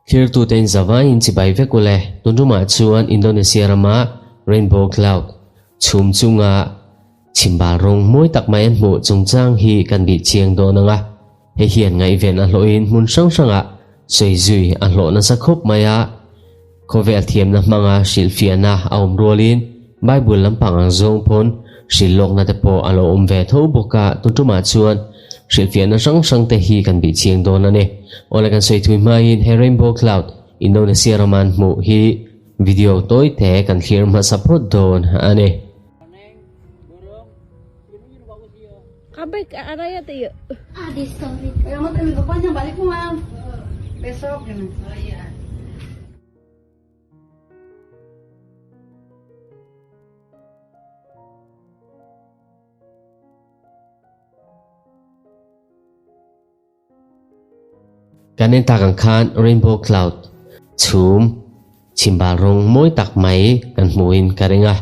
Thirtute in zavaiin chibai vek ule, tun tumah chuan Indonesia rama Rainbow Cloud chhum chunga chhimbal rawng mawi tak mai an hmuh chungchang hi kan bih chiang dawn ang a. Hei hian ngaihven a hlawhin hmun hrang hrangah sawi zui a hlawh nasa khawp mai a. Khawvel thiamna hmanga hrilhfiahna a awm rualin Bible lampang ang zawng pawn hrilh lawkna te pawh a lo awm ve tho bawk a, tun tumah chuan hrilhfiahna hrang hrang te hi kan bih chiang dawn a ni. Awle kan sawi thui hmain he Rainbow Cloud Indonesia rama an hmuh hi video tawi te kan thlir hmasa phawt dawn a ni. Kan en tak ang khan Rainbow Cloud chhum chhimbal rawng mawi tak mai kan hmuhin ka ring a.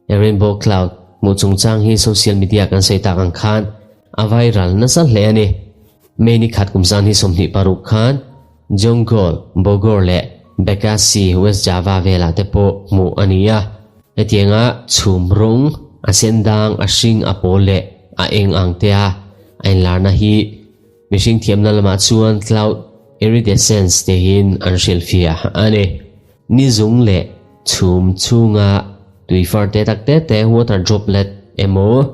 He Rainbow Cloud hmuh chungchang hi social media kan sawi tak ang khan a viral nasa hle a ni. May ni khat kum zan hi 26 khan Jonggol, Bogor leh Bekasi, West Java velah te pawh hmuh a ni a. Hetianga chhum rawng, a sen dang, a hring, a pawl leh a eng ang te a a inlarna hi mihring thiamna lamah chuan cloud iridescence tihin an hrilhfiah a ni. Ni zung leh chhum chhunga tui far te tak te te, water droplet, emaw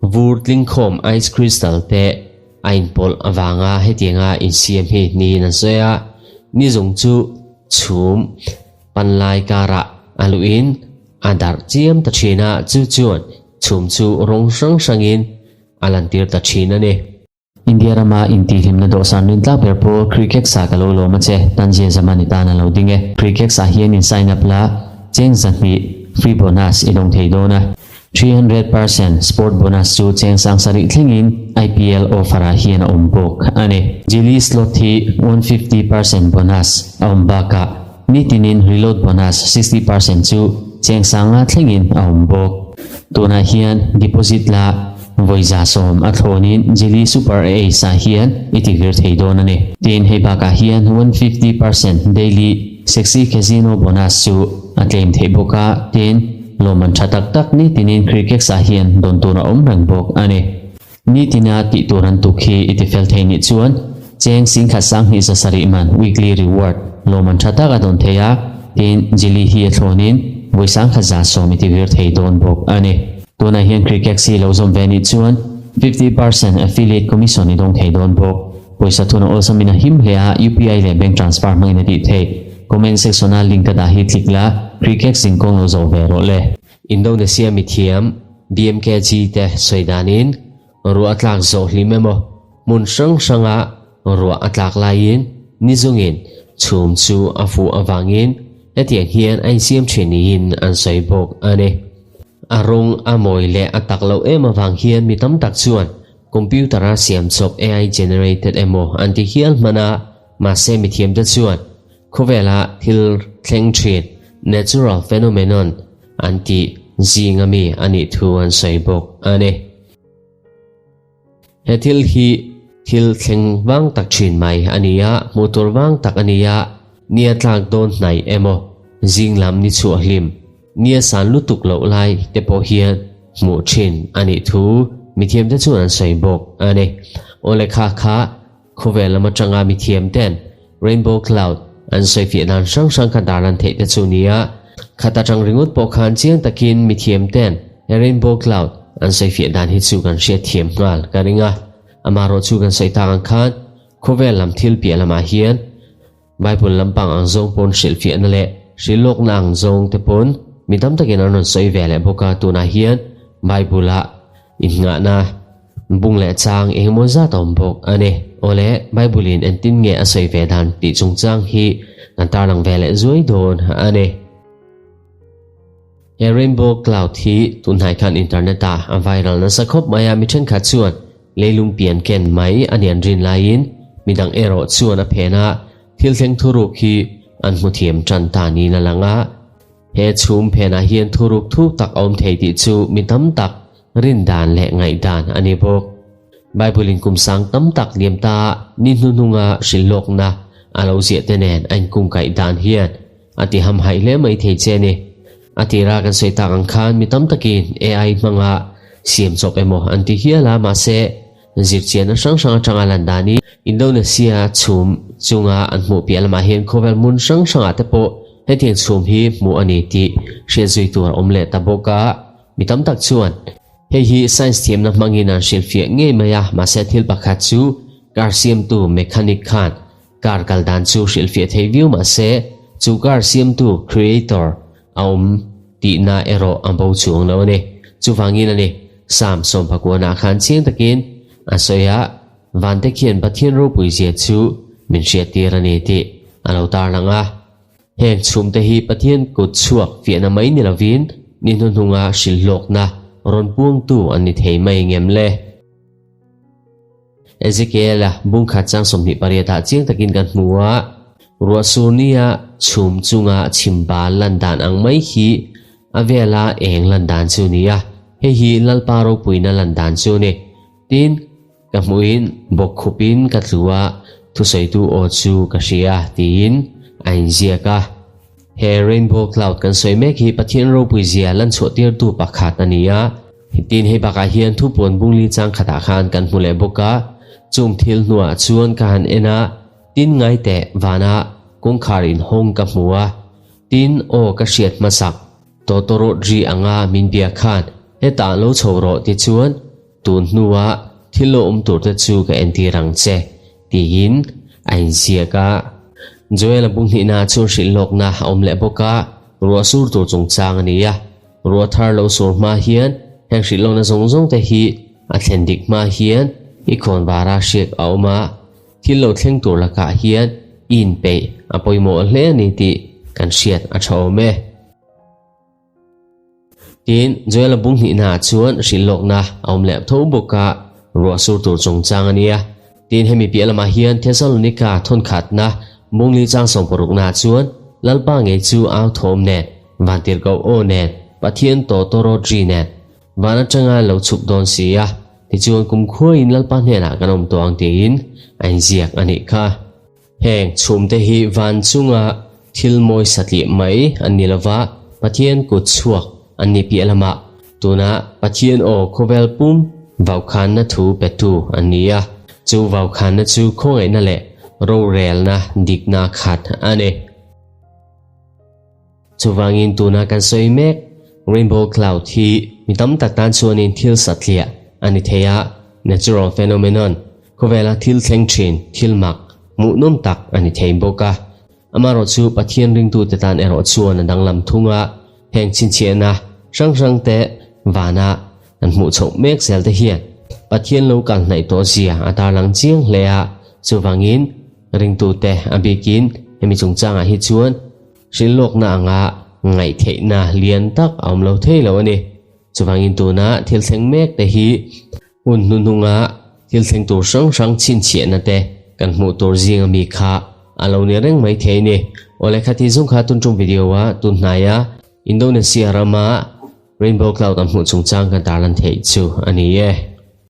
vur tlingkhawm, ice crystal, te a inpawlh avanga hetianga insiam hi niin an sawi a. Ni zung chu chhum panlai karah a luhin a darh chiam ta thin a, chu chuan chhum chu rawng hrang hrangin a lantir ta thin a ni. India rama intihhlimna dawhsan rin tlak ber pawh Cricket sa ka lo lawm a che, Tanzia Zaman i tan a lo ding e. Cricket sa hian in sign up la, cheng 200 free bonus i dawng thei dawn a. 300% sport bonus chu cheng sang sarih thlengin IPL offer ah hian a awm bawk a ni. Jili slot hi 150% bonus a awm bakah nitinin reload bonus 60% chu cheng sanga thlengin a awm bawk. Tunah hian deposit la vawi 110 a thlawnin Jili Super Ace ah hian i ti vir thei dawn a ni. Tin, hei bakah hian 150% daily sexy casino bonus chu a claim theih bawk a, tin, lawmman tha tak tak nitinin Crickx ah hian dawn tur a awm reng bawk a ni. Nitina tih tur an tuk hi i ti fel thei nih chuan cheng singkhat sanghnih 700 man weekly reward lawmman tha tak a dawn thei a, tin, Jili hi a thlawnin vawi sangkhat 110 i ti vir thei dawn bawk a ni. Tunah hian Crickx hi lo zawm ve nih chuan 50% affiliate commission i dawng thei dawn bawk. Pawisa thuna awlsamin a him hle a, UPI leh bank transfer hmangin a tih theih. Comment section a link ka dah hi click la, Crickx in kawng lo zawh ve rawh le. Indonesia mithiam BMKG te sawi danin ruah a tlak zawh hlim emaw hmun hrang hranga ruah a tlak laiin ni zungin chhum chu a fuh avangin hetiang hian a insiam thin niin an sawi bawk a ni. A rawng a mawi leh a tak loh em avang hian mi tam tak chuan computer a siam chawp AI generated emaw an ti hial hman a, mahse mithiam te chuan khawvela thil thleng thin natural phenomenon an tih zing ami a nih thu an sawi bawk a ni. He thil hi thil thleng vang tak thin mai a ni a, hmuh tur vang tak a ni a, nia tlak dawn hnaih emaw zing lam ni chhuah hlim nia san lutuk loh lai te pawh hian hmuh thin a nih thu mithiam te chuan an sawi bawk a ni. Awle kha kha khawvel lam atanga mithiam ten Rainbow Cloud an sawi fiah dan hrang hrang kha dar lan theih te chu ni a, khat atang ringawt pawh khan chiang takin mithiam ten he Rainbow Cloud an sawi fiah dan hi chu kan hriat thiam nghal ka ring a. Amaherawh chu kan sawi tak ang khan khawvel lam thil piah lamah hian Bible lampang ang zawng pawn hrilhfiahna leh hrilhlawkna ang zawng te pawn mi tam takin an rawn sawi ve leh bawk a, tunah hian Bible ah inngahna bung leh chang engemaw zat a awm bawk a ni. Awle, Bible in engtin nge a sawi ve dan tih chungchang hi kan tarlang ve leh zuai dawn a ni. He Rainbow Cloud hi tunhnai khan internet ah a viral nasa khawp mai a, mi thenkhat chuan leilung pian ken mai a ni an rin laiin midang erawh chuan a phen a, thil thleng thuruk hi an hmu thiam tan ta niin a lang a. He chhum phenah hian thuruk thuk tak a awm thei tih chu mi tam tak rin dan leh ngaih dan a ni bawk. Bible-in kum sang tam tak liam ta ni hnuhnunga hrilhlawkna a lo ziah te nen a inkungkaih dan hian a ti hamhaih hle mai thei che a ni. A tira kan sawi tak ang khan mi tam takin AI hmanga siam chawp emaw an ti hial a, mahse zirchianna hrang hrang atanga lan danin Indonesia chhum chunga an hmuh piah lamah hian khawvel hmun hrang hrangah te pawh hetiang chhum hi hmuh a ni tih hriat zui tur a awm leh ta bawk a, mi tam tak chuan Hei hi science thiamna hmangin an hrilhfiah ngei mai a, mahse thil pakhat chu car siamtu mechanic khan car kal dan chu hrilhfiah thei viau mahse chu car siamtu creator a awm tihna erawh a bo chuang lo a ni. Chuvangin a ni, Psalm sawmphakuanah khan chiang takin a sawi a, Vante khian Pathian ropui zia chu min hriattir a ni tih a lo tarlang a. Heng chhumte hi Pathian kut chhuak fiahna mai ni lovin ni hnuhnunga hrilhlawkna rawn puangtu an ni thei mai ngem le? Ezekiel-a bungkhat chang 28 ah chiang takin kan hmu a, Ruahsur nia chhum chunga chhimbal lan dan ang mai hi a vela eng lan dan chu ni a, hei hi Lalpa ropuina lan dan chu a ni. Tin, Ka hmuhin bawkkhupin ka tlu a, thusawitu aw chu ka hria, tiin a inziak a. He Rainbow Cloud kan sawi mek hi Pathian ropui zia lanchhuah tirtu pakhat a ni a. Tin, hei bakah hian thupuan bungli chang khatah khan kan hmu leh bawk a. Chung thil hnuah chuan ka han en a, tin ngai teh vanah kawngkhar inhawng ka hmu a. Tin, aw ka hriat hmasak, tawtawrawt ri anga min bia khan hetah lo chho rawh ti chuan Tun hnua thil lo awm turte chu ka entir ang che, tiin a inziak a. Joel-a bunghnihna chu hrilh lawkna a awm leh bawk a, ruah sur tur chungchang a ni a. Ruah thar lo sur hma hian heng hrilh lawkna zawng zawng te hi a thlen dik hma hian i khawn vara hriak a awm a, thil lo thleng tur lakah hian i inpeih a pawimawh hle a ni tih kan hriat a tha awm e. Tin, Joel-a bung hnihnaah chuan hrilhlawkna a awm leh tho bawk a, ruah sur tur chungchang a nia. Tin, hemi piah lamah hian Thesalonika thawnkhatna bungli chang sawmparuknaah chuan Lalpa ngei chu au thawm nen, vantirhkoh aw nen, Pathian tawtawrawt ri nen, van atanga lo chhuk dawn si a, tichuan kumkhuain Lalpa hnenah kan awm tawh ang tiin a inziak a nih kha. Heng chhumte hi van chunga thil mawi satliah mai an ni lova, Pathian kut chhuak an ni piah lamah tuna Pathian aw khawvel pum vaukhanna thu petu an ni a, chu vaukhanna chu khawngaihna leh rorelna dikna khat a ni. Chuvangin tuna kan sawi mek Rainbow Cloud hi mi tam tak tan chuanin thil satliah a ni thei a, natural phenomenon, khawvela thil thleng thin thil mak hmuhnawm tak a ni thei bawk a. Amaherawh chu Pathian ringtute tan erawh chuan a danglam thung a, heng chhinchhiahna hrang hrang te vana kan hmuh chhoh mek zel te hian Pathian lo kal hnaih tawh zia a tarlang chiang hle a, chuvangin ringtute a bikin hemi chungchangah hi chuan Hrilhlawkna anga ngaihtheihna lian tak a awm lo thei lo a ni. Chuvangin tuna thil thleng mek te hi hun hnuhnunga thil thleng tur hrang hrang chhinchhiahna te kan hmuh tur zinga mi kha a lo ni reng mai thei a ni. Awle khati zung kha tun tum video a tun hnaia Indonesia rama Rainbow Cloud an hmuh chungchang kan tarlan theih chu a ni e.